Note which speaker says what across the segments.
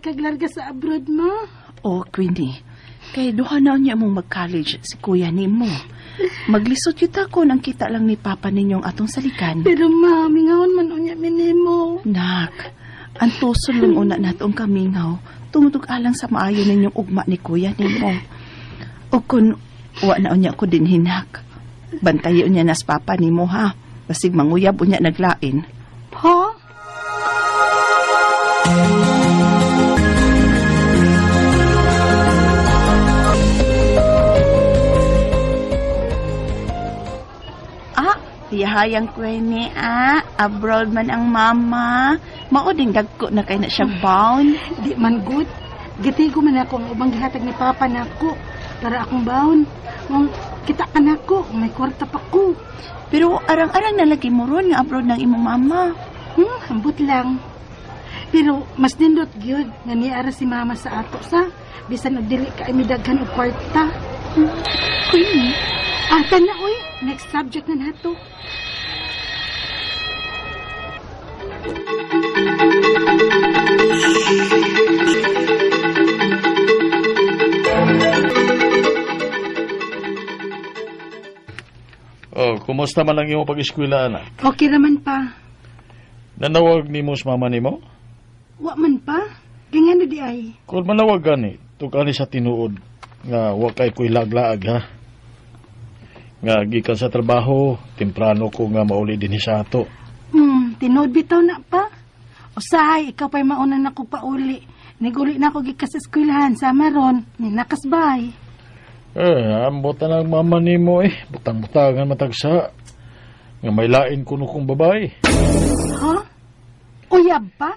Speaker 1: kaglarga sa abroad, ma.
Speaker 2: Oh, Queenie, kay duha na niya mong mag-college si kuya nimo. Maglisod yun ako nang kita lang ni Papa ninyong atong salikan.
Speaker 1: Pero ma, mingawon man unya minimo.
Speaker 2: Nak, ang tusol lang una natong kamingaw, tungod alang sa maayo ninyong ugma ni kuya nimo. O kun wa na unya ko din hinak. Bantayo niya nas papa nimo ha. Basig manguyab unya naglain.
Speaker 1: Ha?
Speaker 2: Ah, tiyahayang Queenie ah. Abroad man ang mama. Mao ding dagko na kay na siya bound.
Speaker 1: Di man good. Gitigo man ako ang ubang gihatag ni Papa nako para akong baon. Mong kita ka nako, may kwarta pa ko.
Speaker 2: Pero arang-arang na lagi mo ron nga abroad ng imong mama.
Speaker 1: Ambot lang. Pero mas nindot gyud nga niara si mama sa ato sa bisan og dili ka midaghan og kwarta.
Speaker 2: Queenie,
Speaker 1: Ah, kana oy, next subject na nato.
Speaker 3: Oh, kumusta man ang imong pag-eskwela, anak?
Speaker 1: Okay raman pa.
Speaker 3: Nanawag nimo sa mama nimo?
Speaker 1: Wa man pa. Gingano di ay.
Speaker 3: Kung manawag gani, tugani sa tinuod nga wa kay ko'y laglaag ha. Nga gikan sa trabaho, temprano ko nga mauli dinhi sa ato.
Speaker 1: Tinuod bitaw na pa. Usahay, ikaw pa'y mauna na ko pauli. Niguli na ako gikas sa eskwelahan sa maron, ni nakasbay.
Speaker 3: Eh, ambot na lang mama nimo eh. Butang-butangan matagsa. Nga may lain kuno kong babae.
Speaker 1: Ha? Uyab pa?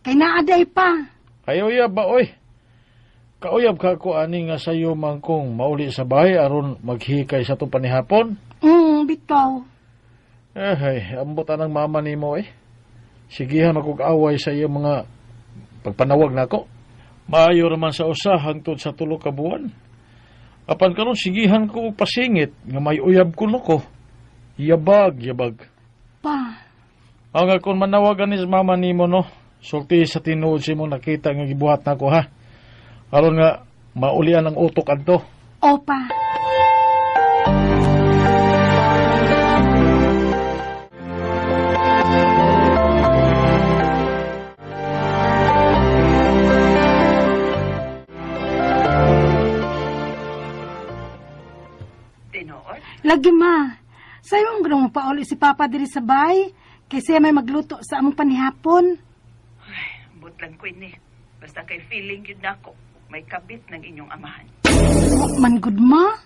Speaker 1: Kay naaday pa.
Speaker 3: Ay uyab ba oy? Kauyab ka ko ani nga sayo man kong mauli sa bahay aron maghikay sa itong panihapon.
Speaker 1: Bitaw.
Speaker 3: Eh, ay, ambot ang mama nimo eh. Sigihan ako away sa iyang mga pagpanawag nako. Maayo raman sa usa hangtod sa tulo ka buwan. Apan karon sigihan ko og pasingit nga may uyab kuno ko. Yabag, yabag.
Speaker 1: Pa.
Speaker 3: Ang akong manawagan ni sa mama nimo no. Sulti sa tinuod si mo nakita nga gibuhat nako ha. Aron nga maulian ang utok adto.
Speaker 1: Opa.
Speaker 2: Tinuod?
Speaker 1: Lagi ma. Sayo ang mo pauli si Papa diri sa bay. Kay siya may magluto sa among panihapon.
Speaker 2: Ay, ambot lang Queenie. Basta kay feeling yun nako. May kabit ng inyong amahan.
Speaker 1: Wa man gud ma.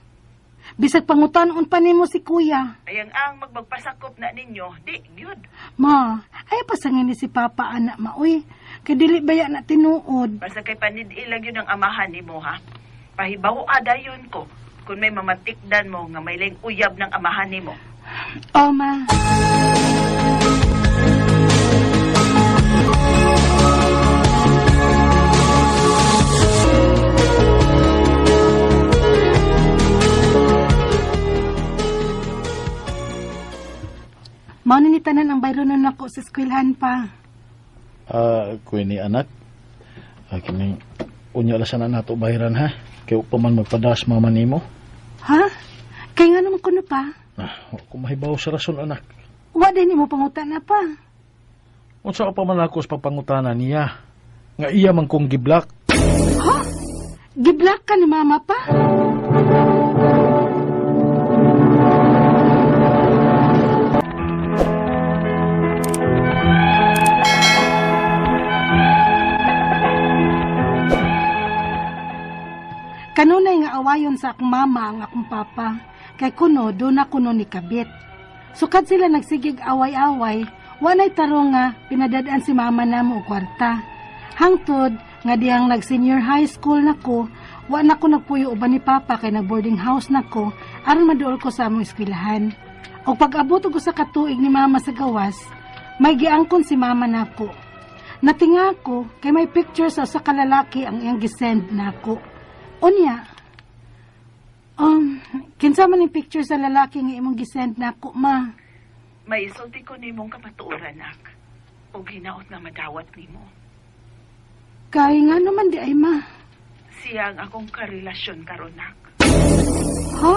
Speaker 1: Bisag pangutanon pa nimo si kuya.
Speaker 2: Ayang ang magbagpasakop na ninyo, di gyud.
Speaker 1: Ma, ay pasangin ni si Papa anak ma uy. Kay dili baya na tinuod.
Speaker 2: Basta kay panidilag yun ang amahan nimo ha. Pahibaw dayon ko kung may mamatikdan mo nga may laing uyab ng amahan nimo.
Speaker 1: O ma. Mao ni tanan ang bayronon nako sa eskwelahan pa.
Speaker 3: Ah, Queenie anak. Ah, kining unya lang sana nato bayaran ha. Kay pa man magpadas mama nimo.
Speaker 1: Ha? Kay nga naman kuno pa.
Speaker 3: Ah, wa ko mahibaw sa rason anak.
Speaker 1: Wa din nimo pangutana pa.
Speaker 3: Unsa pa man ako sa pagpangutana niya? Nga iya man kong giblak.
Speaker 1: Ha? Giblak ka ni mama pa? Kanunay nga awayon sa akong mama ang akong papa. Kay kuno, doon ako no ni kabit. Sukad sila nagsigig away-away, wanay tarong nga pinadadaan si mama namo og kwarta. Hangtod nga dihang nag-senior high school nako, wa na ko nagpuyo uban ni papa kay nag-boarding house nako aron maduol ko sa among eskwelahan. Og pag-abot og usa ka tuig ni mama sa gawas, may giangkon si mama nako. Natinga ko kay may picture sa usa ka lalaki ang iyang gisend nako. Unya, kinsa man yung picture sa lalaki nga imong gisend nako, ma?
Speaker 2: May isulti ko nimong kamatuoran, nak. Og hinaot nga madawat nimo.
Speaker 1: Kay nga naman di ay ma.
Speaker 2: Siya ang akong karelasyon karon nak.
Speaker 1: Ha?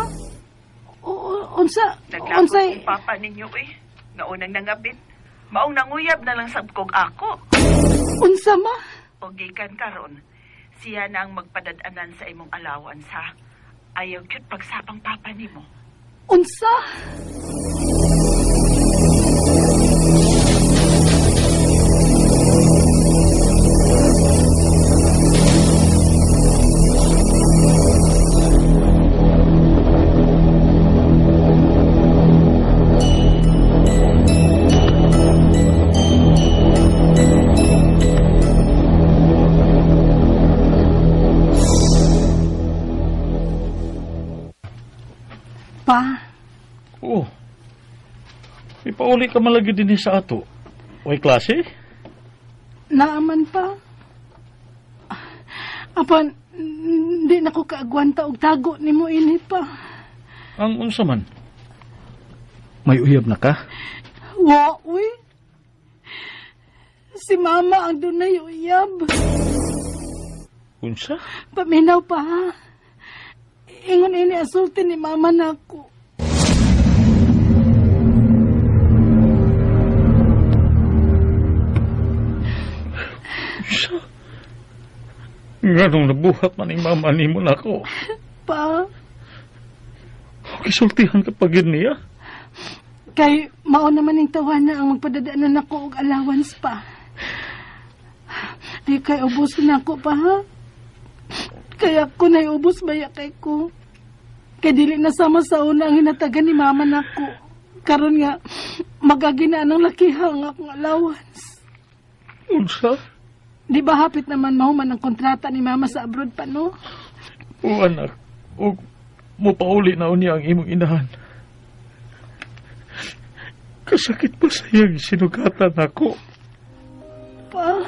Speaker 1: Unsa?
Speaker 2: Naglakot
Speaker 1: Unsay?
Speaker 2: kong papa ninyo eh. Nga unang nangabit. Maong nanguyab na lang sabkog ako.
Speaker 1: Unsa ma?
Speaker 2: O gikan karon, siya na ang magpadadanan sa imong allowance ha. Ayaw cute pagsapang papa nimo.
Speaker 1: Unsa? Pa,
Speaker 3: Oh. Ipauli ka man lagi din sa ato. Way klase?
Speaker 1: naaman pa. Apan, hindi na ko kaagwanta og tago nimo ini pa.
Speaker 3: Ang unsa man? May uyab na ka?
Speaker 1: Wa, uy. Si mama ang dunay uyab.
Speaker 3: Unsa?
Speaker 1: Paminaw pa ha. Ingon ini asulti ni mama nako.
Speaker 3: Unsa? Nganong nabuhat man ning mama nimo nako?
Speaker 1: Pa,
Speaker 3: Kisultihan ka pa gyud niya.
Speaker 1: kay mao naman ning tawana ang magpadadaanan nako og allowance pa. Di kay ubos na ako pa ha. Kaya ko na ubos baya kay ko. Kay dili na sama sa una ang hinatagan ni mama nako. Karon nga magagina ang lakiha ang akong allowance.
Speaker 3: Unsa?
Speaker 1: Di ba hapit naman mahuman ang kontrata ni mama sa abroad pa no?
Speaker 3: O anak, o mopauli na unya ang imong inahan. Kasakit pa sa iyang sinugatan ako.
Speaker 1: Pa,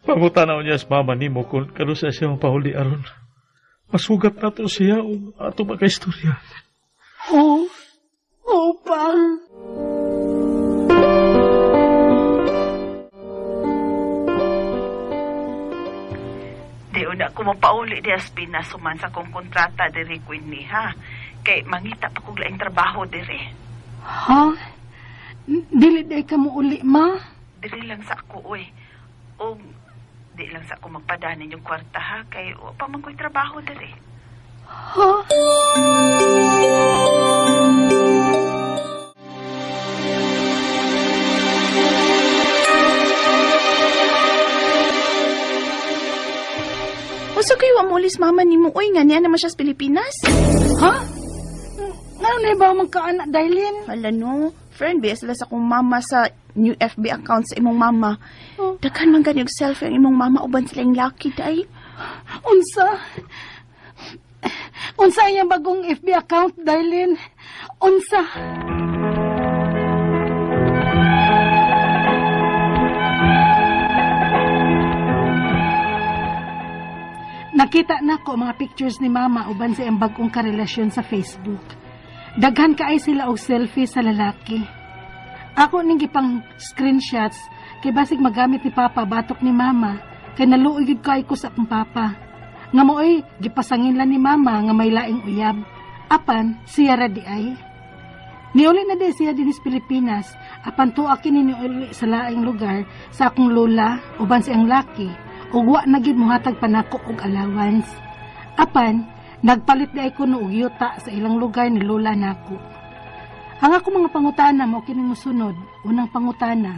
Speaker 3: Pangutana niya sa mama nimo kung kanusa siya mapauli aron. Masugat na to siya o ato makaistorya.
Speaker 1: oo. Oo pa.
Speaker 2: Di una ko mapauli di Pinas suman sa kong kontrata diri Queen ni ha. Kay mangita pa kog laing trabaho diri.
Speaker 1: Ha? Dili day ka mo uli, ma?
Speaker 2: Diri lang sa ako oy. Og di lang sa ako magpadanin yung kwarta ha kay wa pa man ko'y trabaho diri.
Speaker 1: Ha?
Speaker 2: Usa kayo amulis mama nimo oy nga niya naman siya sa Pilipinas?
Speaker 1: Ha? Ngano na ba man kaanak, Darlene?
Speaker 2: Hala no, friend ba sila sa akong mama sa new FB account sa imong mama.
Speaker 1: Oh.
Speaker 2: Daghan man gani og selfie ang imong mama uban sila yung laki day.
Speaker 1: Unsa? Unsa iyang bagong FB account, Darlene? Unsa? Nakita na ko mga pictures ni mama uban sa iyang bagong karelasyon sa Facebook. Daghan kaay sila og selfie sa lalaki. Ako ning gipang screenshots kay basig magamit ni papa batok ni mama kay naluoy gyud kay ko sa akong papa. Nga mooy gipasangin lang ni mama nga may laing uyab. Apan siya ra di ay. Niuli na di siya dinhi sa Pilipinas apan tuwa kini niuli sa laing lugar sa akong lola uban sa iyang laki ug wa na gyud mohatag pa nako og allowance. Apan nagpalit di ay kuno og yuta sa ilang lugar ni lola nako. Ang ako mga pangutana mo kining mosunod. Unang pangutana.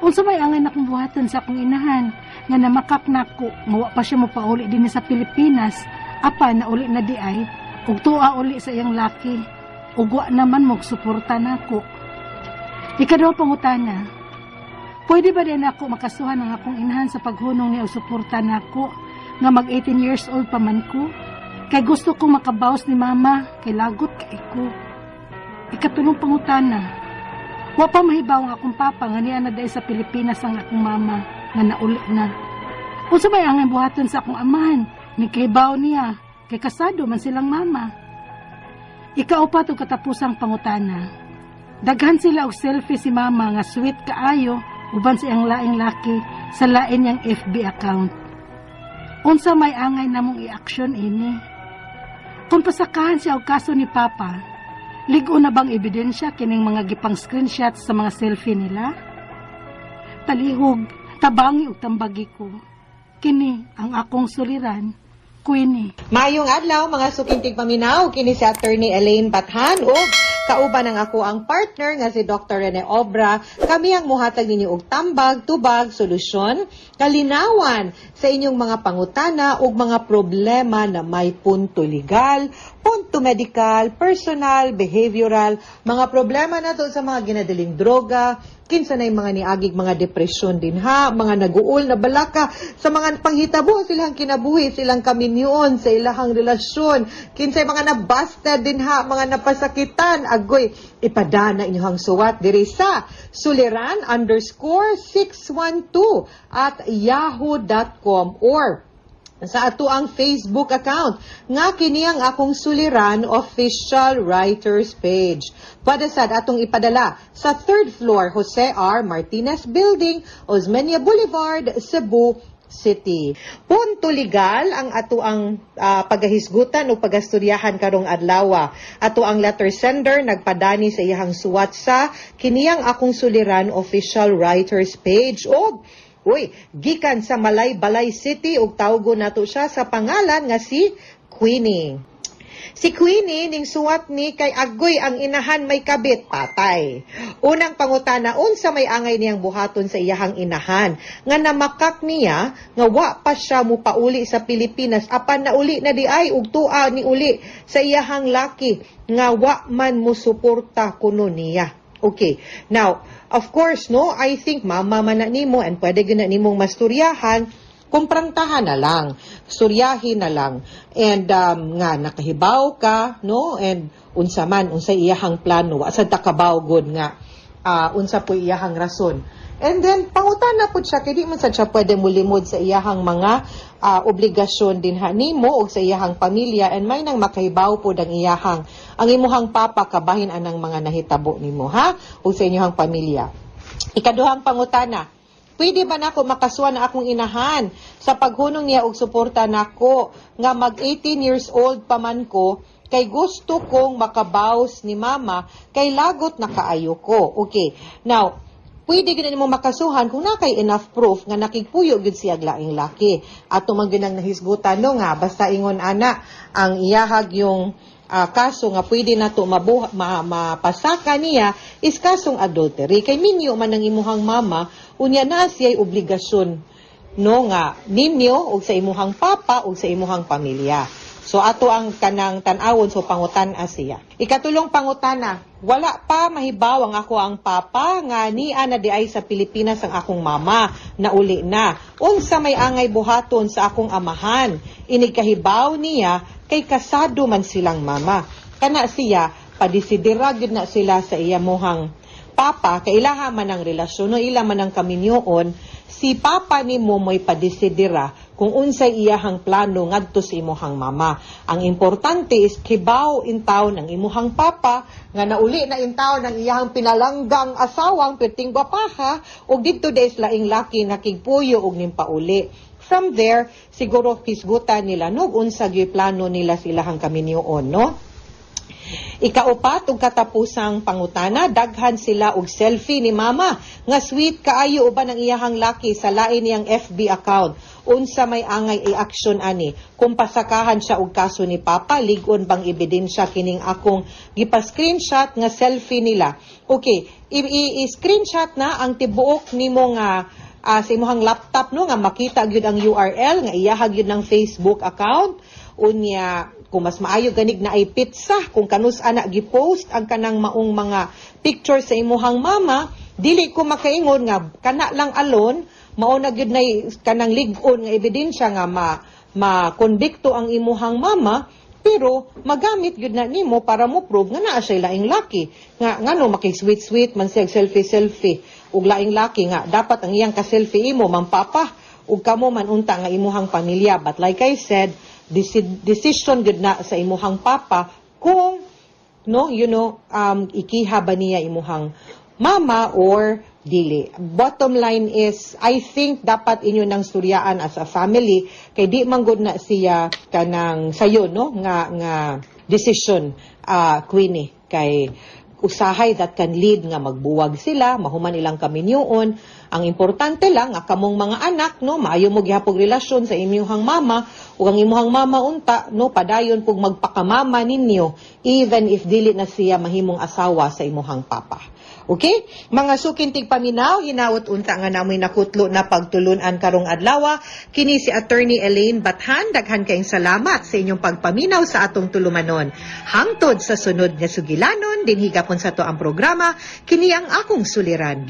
Speaker 1: Unsa may angay nakong buhaton sa akong inahan nga namakak nako nga wa pa siya mopauli dinhi sa Pilipinas apan nauli na di ay ug tuwa uli sa iyang laki ug wa naman mogsuporta nako. Ikaduha pangutana. Pwede ba din ako makasuhan ang akong inahan sa paghunong niya og suporta nako nga mag 18 years old pa man ko? Kay gusto kong makabawas ni mama kay lagot kay ko. Ikatulong pangutana. Wa pa mahibaw ang akong papa nga niya na dahil sa Pilipinas ang akong mama nga nauli na. Unsa may angay buhaton sa akong amahan? Ni kahibaw niya kay kasado man silang mama. Ikaupat og katapusang pangutana. Daghan sila og selfie si mama nga sweet kaayo uban sa iyang laing laki sa lain niyang FB account. Unsa may angay namong i-action ini? Kung pasakahan siya og kaso ni Papa, lig-on na bang ebidensya kining mga gipang screenshots sa mga selfie nila? Palihog, tabangi og tambagi ko. Kini ang akong suliran, Queenie.
Speaker 4: Maayong adlaw, mga suking tigpaminaw, kini si Attorney Elaine Bathan ug kauban ang ako ang partner nga si Dr. Rene Obra. Kami ang muhatag ninyo og tambag, tubag, solusyon, kalinawan sa inyong mga pangutana ug mga problema na may punto legal, punto medical, personal, behavioral, mga problema nato sa mga ginadaling droga, kinsa na yung mga niagig mga depresyon din ha, mga naguol na balaka sa mga panghitabo silang kinabuhi, silang kaminyoon sa ilahang relasyon, kinsay mga nabasted din ha, mga napasakitan, agoy, ipadana inyong suwat diri sa suliran_612@yahoo.com or sa ato ang Facebook account nga kini ang Akong Suliran Official Writers Page. Pwede sad atong ipadala sa third floor, Jose R. Martinez Building, Osmeña Boulevard, Cebu City. Punto legal ang ato ang pagahisgutan o pagasturyahan karong adlaw. Ato ang letter sender nagpadani sa iyahang suwat sa kiniyang Akong Suliran Official Writers Page og, uy, gikan sa Malaybalay City ug tawgon nato siya sa pangalan nga si Queenie. Si Queenie ning suwat ni kay agoy ang inahan may kabit patay. Unang pangutana, unsa may angay niyang buhaton sa iyahang inahan nga namakak niya nga wa pa siya mupauli sa Pilipinas apan nauli na di ay ug tua ni uli sa iyahang laki nga wa man mo suporta kuno niya. Okay. Now, of course, no, I think mama man na nimo and pwede gyud na nimong masturyahan, kumprantahan na lang, storyahin na lang. And nga nakahibaw ka, no? And unsa man, unsay iyahang plano, wa sad ta kabaw gud nga unsa po iyahang rason. And then pangutana pud siya kay di man sad siya pwede mulimod sa iyahang mga obligasyon din ha nimo og sa iyahang pamilya and may nang makahibaw pod ang iyahang ang imuhang papa kabahin anang mga nahitabo nimo ha ug sa inyong pamilya. Ikaduhang pangutana, pwede ba nako makasuhan na akong inahan sa paghunong niya og suporta nako nga mag 18 years old pa man ko kay gusto kong makabaws ni mama kay lagot na kaayo ko? Okay. Now, pwede gyud nimo makasuhan kung naa kay enough proof nga nakigpuyo gyud siya laing laki. Ato man gyud ang nahisgutan, no, nga basta ingon ana ang iyahag yung kaso nga pwede na to mapasaka niya is kasong adultery kay minyo man ang imuhang mama, unya na siya'y obligasyon, no, nga ninyo ug sa imuhang papa ug sa imuhang pamilya. So ato ang kanang tan-awon, so pangutan-a siya. Ikatulong pangutana, wala pa mahibaw ang ako ang papa nga nia na di ay sa Pilipinas ang akong mama, nauli na. Unsa may angay buhaton sa akong amahan? Inig kahibaw niya kay kasado man silang mama. Kana siya padisidira gyud na sila sa iyamuhang papa kay ilaha man ang relasyon, no, ila man ang kaminyoon. Si papa nimo mo'y padisidira kung unsay iyahang plano ngadto sa imuhang mama. Ang importante is kibaw in town ang imuhang papa nga nauli na in town ang iyahang pinalanggang asawang perting gwapaha ug didto des laing laki nakigpuyo og nimpauli. From there, siguro hisgutan nila no unsa gyud plano nila sa ilahang kaminyoon, no? Ikaupat ug katapusang pangutana, daghan sila og selfie ni mama nga sweet kaayo uban ang iyahang laki sa lain niyang FB account. Unsa may angay i-action ani? Kung pasakahan siya og kaso ni papa, lig-on bang ebidensya kining akong gipa-screenshot nga selfie nila? Okay, i-screenshot na ang tibuok nimo nga sa imong laptop, no, nga makita gyud ang URL nga iyahag gyud ng Facebook account. Unya kung mas maayo ganig na ay petsa kung kanus ana gipost ang kanang maong mga picture sa imuhang mama. Dili ko makaingon nga kana lang alone mao na gyud nay kanang lig-on nga ebidensya nga ma ma-convicto ang imuhang mama, pero magamit gyud na nimo para mo prove nga naa siya laing laki nga ngano maki-sweet sweet man siya, selfie selfie ug laing laki nga dapat ang iyang ka-selfie imo man papa ug kamo man unta nga imuhang pamilya. But like I said, decision gyud na sa imuhang papa kung, no, ikiha ba niya imuhang mama or Dili. Bottom line is, I think dapat inyo nang suryaan as a family kay di man gud na siya kanang sayo, no, nga decision, Queenie, kay usahay that can lead nga magbuwag sila mahuman ilang kaminyoon. Ang importante lang nga kamong mga anak, no, maayo mo gihapon relasyon sa inyong mama ug ang imuhang mama unta, no, padayon pug magpakamama ninyo even if dili na siya mahimong asawa sa imuhang papa. Okay? Mga suking tigpaminaw, hinawot unta nga namoy nakutlo na pagtulunan karong adlaw. Kini si Attorney Elaine Bathan, daghan kayong salamat sa inyong pagpaminaw sa atong tulumanon. Hangtod sa sunod nga sugilanon, dinhi gapon sa ato ang programa, kini ang Akong Suliran.